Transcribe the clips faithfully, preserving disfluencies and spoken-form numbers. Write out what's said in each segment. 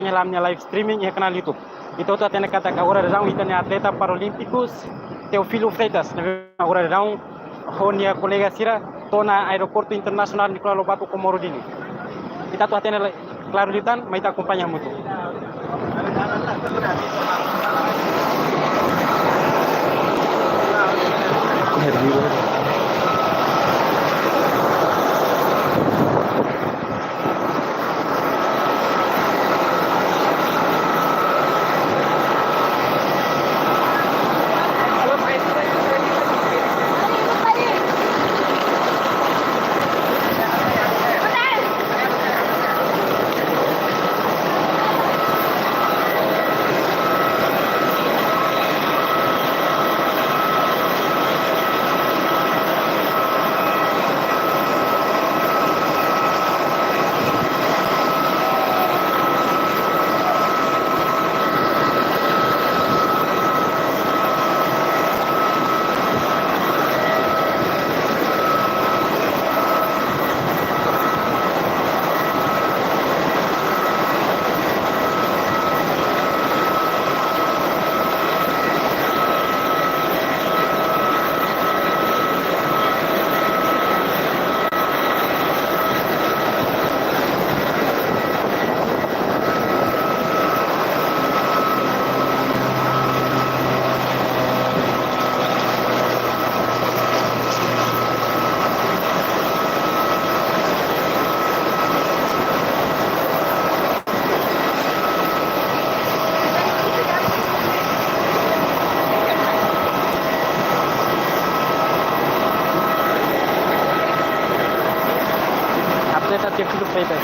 akompaña hela ami-nia live streaming iha kanál YouTube. Ita hotu hatene katak agora daudaun ita-nia atleta paralímpikus Teófilo Freitas, ne'ebé agora daudaun ho nia kolega sira to'o ona Aeroportu Internasionál Nicolau Lobato Comoro Dili. Ita atu hatene klaru liután, mai ita akompaña hamutuk. Atleta Teófilo Freitas.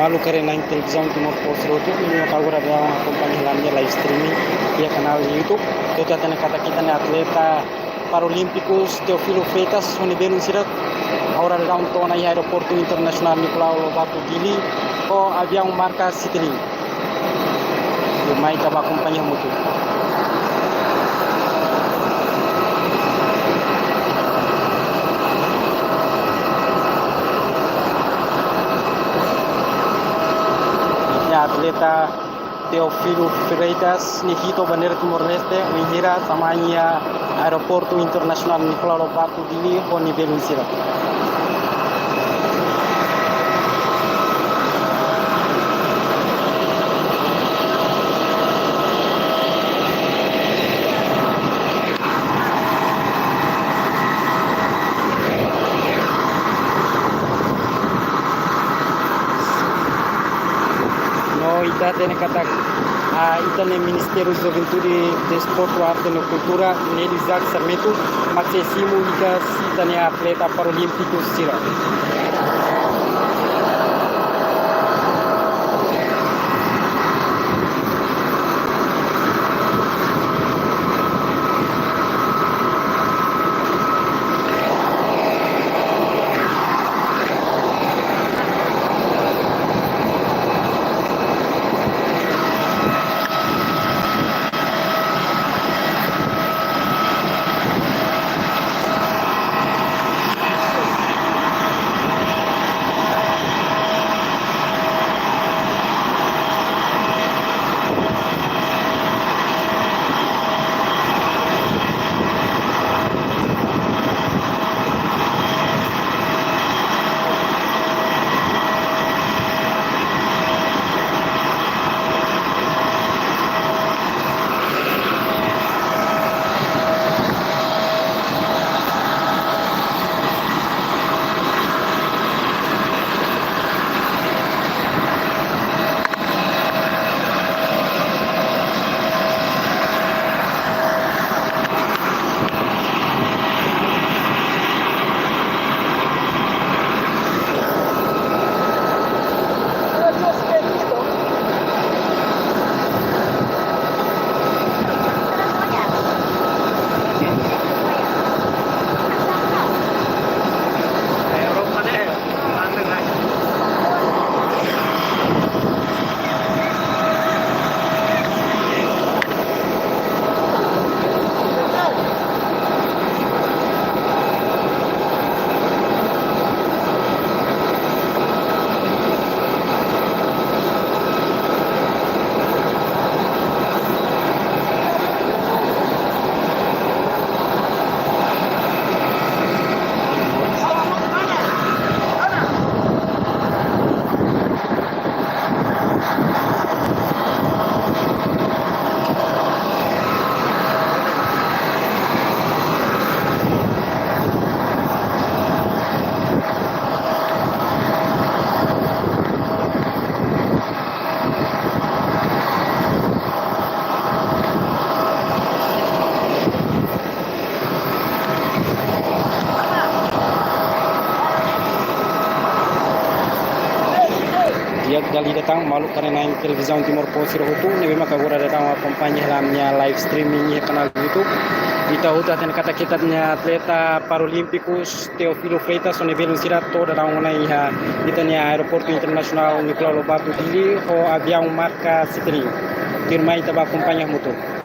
Maluk haree-na'in Televizaun Timor Post sira hotu, ne'ebé agora daudaun akompaña hela ami-nia live streaming iha kanál YouTube. Ita hatene katak ita-nia atleta paralímpikus Teófilo Freitas ho nia belun sira agora daudaun to'o ona iha Aeroportu Internasionál Nicolau Lobato Dili ho aviaun marka Citilink. Tuirmai ita bá akompaña hamutuk. Ita-nia atleta Teófilo Freitas nia hi'it bandeira Timor-Leste, wainhira tama iha Aeroportu Internasionál Nicolau Lobato Dili ho nia belun sira. No ita hatene katak, ah, ita-nia Ministériu Juventude, Desportu, Arte no Kultura, Nelio Isaac Sarmento, mak sei simu hikas ita-nia atleta paralímpiku sira. Di'ak, dala ida tan, maluk haree-na'in Televizaun Timor Post sira hotu, ne'ebé maka agora daudaun akompaña hela ami-nia live streaming iha kanál YouTube. Ita hotu hatene katak ita-nia atleta paralímpikus Teófilo Freitas ho nia belun sira to'o daudaun ona iha ita-nia Aeroportu Internasionál Nicolau Lobato Dili ho aviaun marka Citilink. Tuirmai ita bá akompaña hamutuk.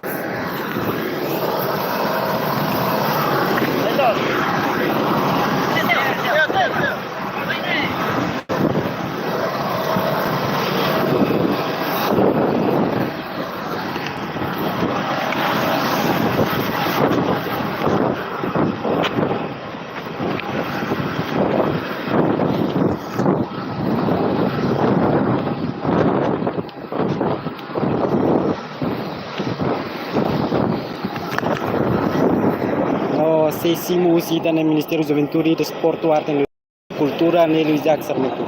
No sei simu husi ita-nia Ministériu Juventude, Desportu, Arte no Kultura, Nelio Isaac Sarmento.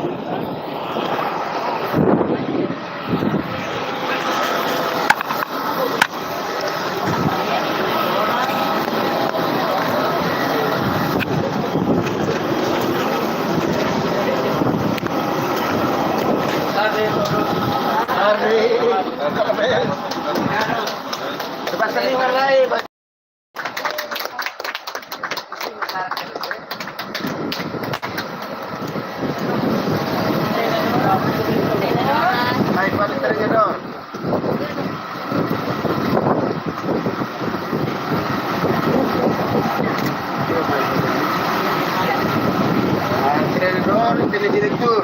Baik, balik terus, dong. Ah, treinadór, treinadór diretór.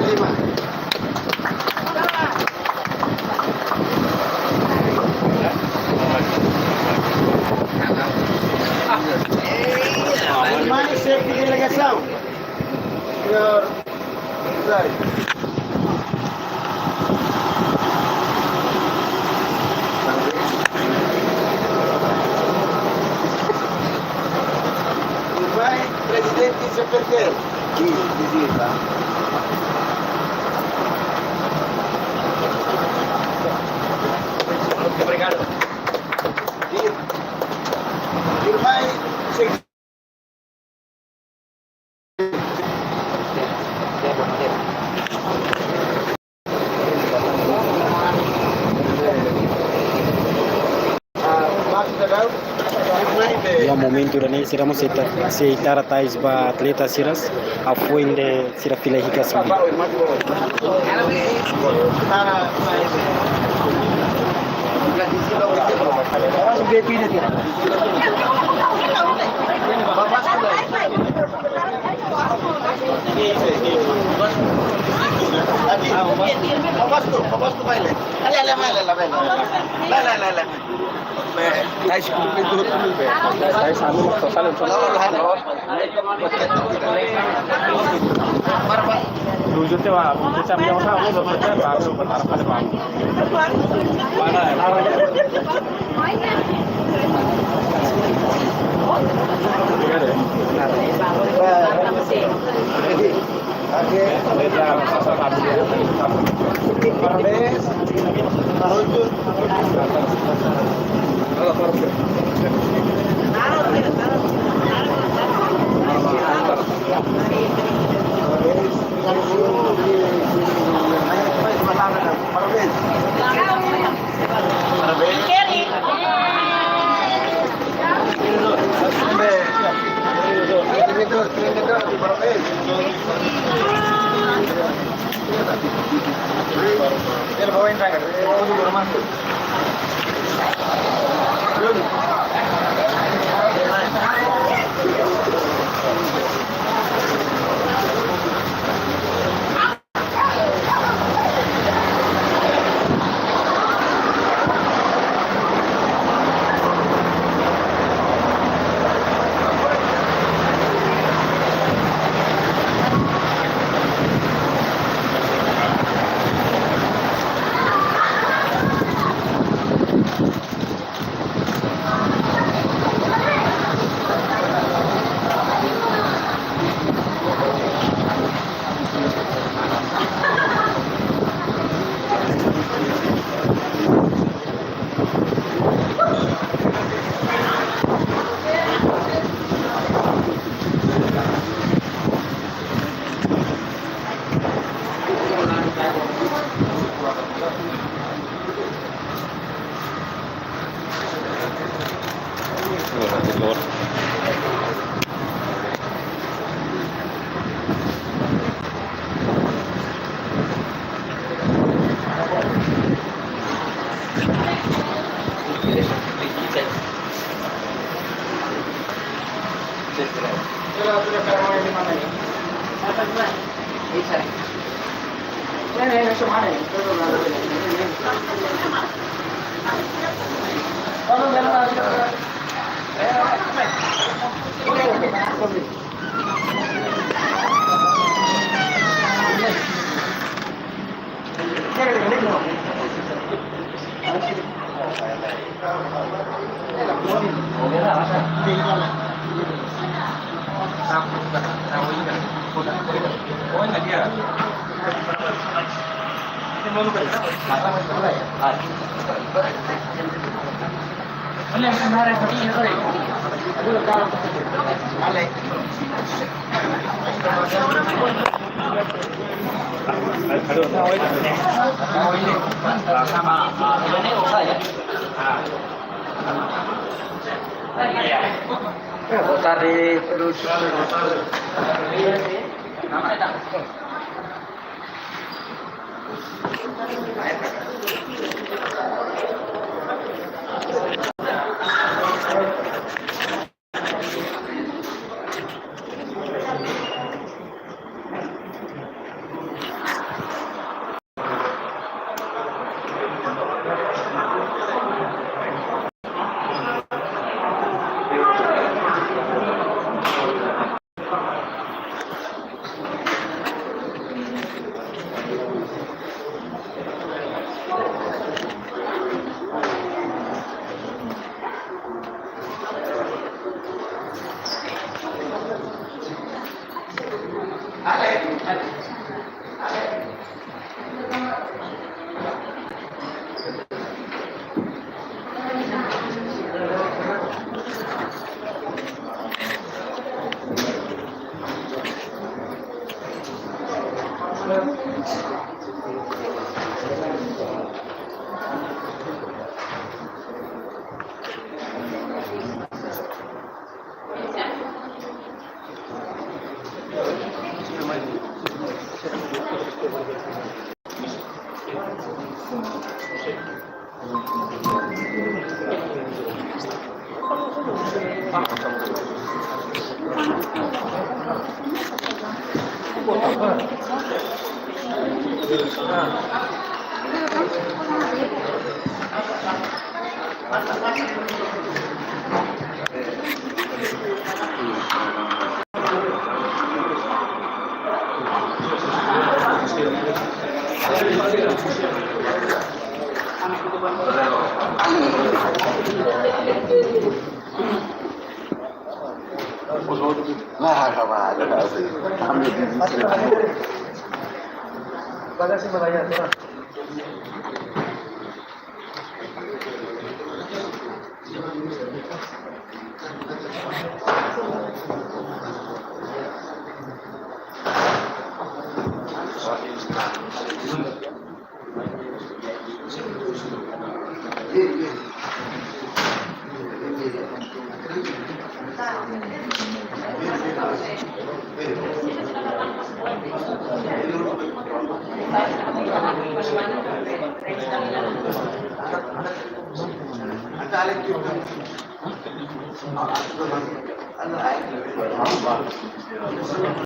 Lima. Mai, xefe delegasaun. Señór Zai. Vai, prezidente C P T. Sim, vizita. Obrigado. Irmã, iha momentu ida-ne'e sira mós sei ta-, sei tara tais ba atleta sira, hafoin de'it sira fila hikas mai. Parabéns. Parabéns. Parabéns. Boa tarde, Pedro.